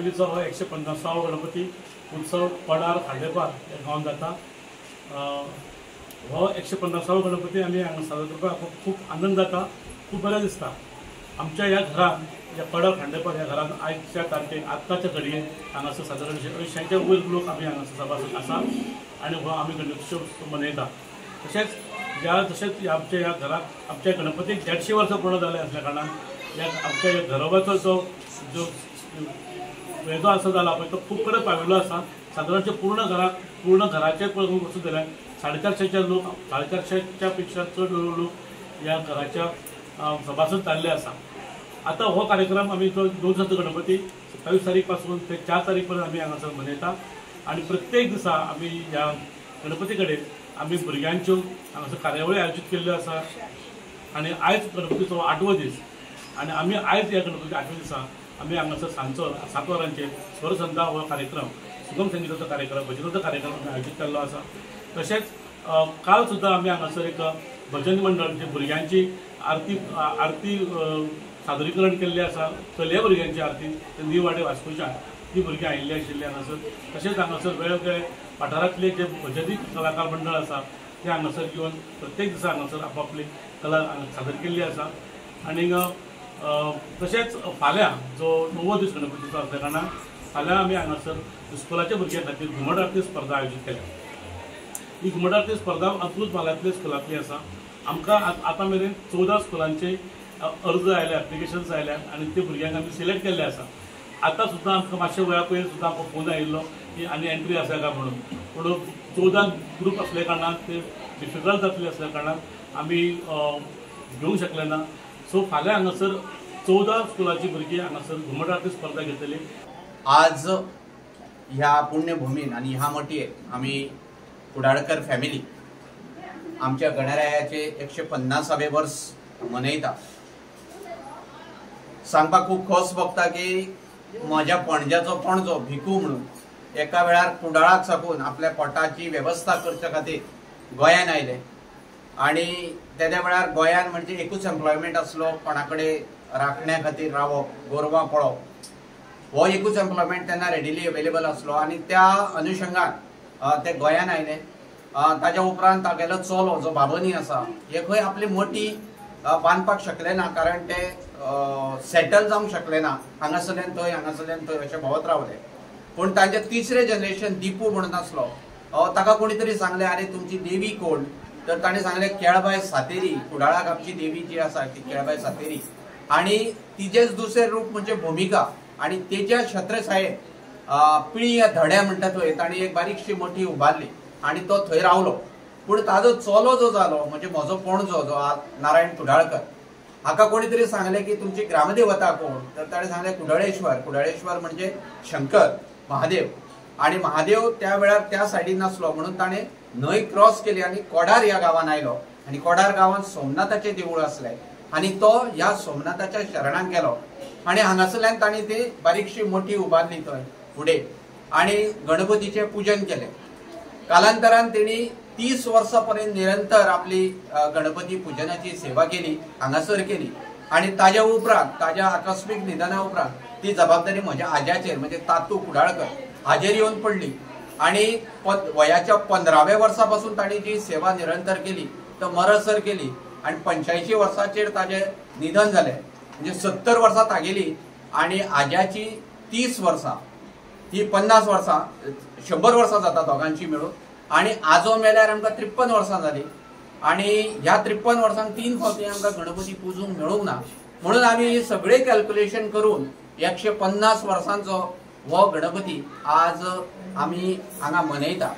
फॅमिलीचो हो 150वो गणपती उत्सव पडार खांडेपार ह्या गांवांत जाता। हो 150वो गणपती आमी हांगा सादर करपाक खूब आनंद जाता, खूब बरें दिसता। आमच्या ह्या घरान, ह्या पडार खांडेपार ह्या घरान आयच्या तारखेक आत्ताच्या घडयेक हांगासर सादारण 180च्या वयर लोक आमी हांगासर सभासद आसा आनी हो आमी गणेशोत्सव मनयता। तशेंच ज्या तशेंच आमच्या ह्या घराक आमच्या गणपतीक 150 वर्सां पूर्ण जालें आसल्या कारणान ह्या आमच्या ह्या घरोब्याचो जो जो वेदो आसा जाला पळय तो खूब कडेन पाविल्लो आसा। सादारणचे पूर्ण घराक पूर्ण घराचे पळोवंक वचत जाल्यार 450च्या लोक 450च्या पेक्षा चड लोक ह्या घराच्या सभासद जाल्ले आसा। आतां हो कार्यक्रम आमी तो 2 दिसाचो गणपती 27 तारीख पासून ते 4 तारीख पर्यंत आमी हांगासर मनयता आनी प्रत्येक दिसा आमी ह्या गणपती कडेन आमी भुरग्यांच्यो हांगासर कार्यावळी आयोजीत केल्ल्यो आसा। आनी आयज गणपतीचो 8वो दीस आनी आमी आयज ह्या गणपतीच्या 8व्या दिसा आमी हांगासर सांजचो 7 वरांचेर स्वरसंधा हो कार्यक्रम, सुगम संगिताचो कार्यक्रम, भजनाचो कार्यक्रम आमी आयोजीत केल्लो आसा। तशेंच काल सुद्दां आमी हांगासर एक भजन मंडळ जे भुरग्यांची आरती आरती सादरीकरण केल्लें आसा, चलये भुरग्यांची आरती निवाडे वास्कोच्यान ती भुरगीं आयिल्ली आशिल्ली हांगासर। तशेंच हांगासर वेगवेगळे वाठारांतले जे भजनी कलाकार मंडळ आसा ते हांगासर येवन प्रत्येक दिसा हांगासर आपापली कला सादर केल्ली आसा। आनी तशेंच फाल्यां जो 9वो दीस गणपतीचो आसल्या कारणान फाल्यां आमी हांगासर स्कुलाच्या भुरग्यां खातीर घुमट आरती स्पर्धा आयोजीत केल्या। ही घुमट आरती स्पर्धा अंत्रुज म्हालांतल्या स्कुलांतली आसा। आमकां आतां मेरेन 14 स्कुलांचे अर्ज आयले, एप्लिकेशन्स आयल्या आनी ते भुरग्यांक आमी सिलेक्ट केल्ले आसा। आतां सुद्दां आमकां मातशे वेळा पयलीं सुद्दां आमकां फोन आयिल्लो की आनी एंट्री आसा काय म्हणून, पूण 14 ग्रूप आसल्या कारणान ते डिफिकल्ट जातले आसल्या कारणान आमी घेवंक शकले ना। सो फाल्यां हांगासर 14 स्कुलाची भुरगीं हांगासर घुमट आरती स्पर्धा घेतली। आज ह्या पुण्यभूमीन आनी ह्या मटयेर आमी कुडाळकर फॅमिली आमच्या गणरायाचे 150वे वर्स मनयता। सांगपाक खूब खोस भोगता की म्हज्या पणज्याचो पणजो भिकू म्हणून एका वेळार कुडाळाक साकून आपल्या पोटाची वेवस्था करच्या खातीर गोंयान आयले आनी तेद्या वेळार गोंयान म्हणजे एकूच एम्प्लॉयमेंट आसलो, कोणा कडेन राखण्या खातीर रावप, गोरवां पळोवप, हो एकूच एम्प्लॉयमेंट तेन्ना रेडिली अवेलेबल आसलो आनी त्या अनुशंगान ते गोंयान आयले। ताज्या उपरांत तागेलो चलो जो बाबनी आसा हे खंय आपली मठी बांदपाक शकले ना, कारण ते सेटल जावंक शकले ना, हांगासरल्यान थंय हांगासरल्यान थंय अशें भोंवत रावले। पूण तांचे तिसरें जनरेशन दिपू म्हणून आसलो, ताका कोणी तरी सांगलें आरे तुमची देवी कोण, तर ताणें सांगलें केळबाय सातेरी, कुडाळाक आमची देवी जी आसा ती केळबाय सातेरी आनी तिजेच दुसरें रूप म्हणजे भुमिका आनी तेच्या छत्रछायेत पिळी या धड्या म्हणटा थंय ताणें एक बारीकशी मठी उबारली आनी तो थंय रावलो। पूण ताजो चलो जो जालो म्हणजे म्हजो पणजो जो नारायण कुडाळकर, हाका कोणी तरी सांगलें की तुमची ग्रामदेवता कोण, तर ताणें सांगलें कुडाळेश्वर। कुडाळेश्वर म्हणजे शंकर महादेव आनी महादेव त्या वेळार त्या सायडीन नासलो म्हणून ताणें न्हंय क्रॉस केली आनी कोडार ह्या गांवान आयलो आनी कोडार गांवान सोमनाथाचें देवूळ आसलें आनी तो ह्या सोमनाथाच्या शरणाक गेलो आनी हांगासरल्यान ताणें ती बारीकशी मठी उबारली थंय फुडें आनी गणपतीचें पुजन केलें। कालांतरान तेणी 30 वर्सां पर्यंत निरंतर आपली गणपती पुजनाची सेवा केली, हांगासर केली आनी ताज्या उपरांत ताज्या आकस्मीक निधना उपरांत ती जबाबदारी म्हज्या आज्याचेर म्हणजे तातू कुडाळकर हाजेर येवन पडली आनी वयाच्या 15व्या वर्सा पासून ताणी जी सेवा निरंतर केली तो मरसर केली आनी 85 वर्साचेर ताजें निधन जालें, म्हणजे 70 वर्सां तागेली आनी आज्याची 30 वर्सां, ही 50 वर्सां 100 वर्सां जाता दोगांची मेळून आनी आजो मेल्यार आमकां 53 वर्सां जाली आनी ह्या 53 वर्सांक 3 फावटी आमकां गणपती पुजूंक मेळूंक ना, म्हणून आमी सगळें कॅल्क्युलेशन करून 150 वर्सांचो हो गणपती आज आमी हांगा मनयता।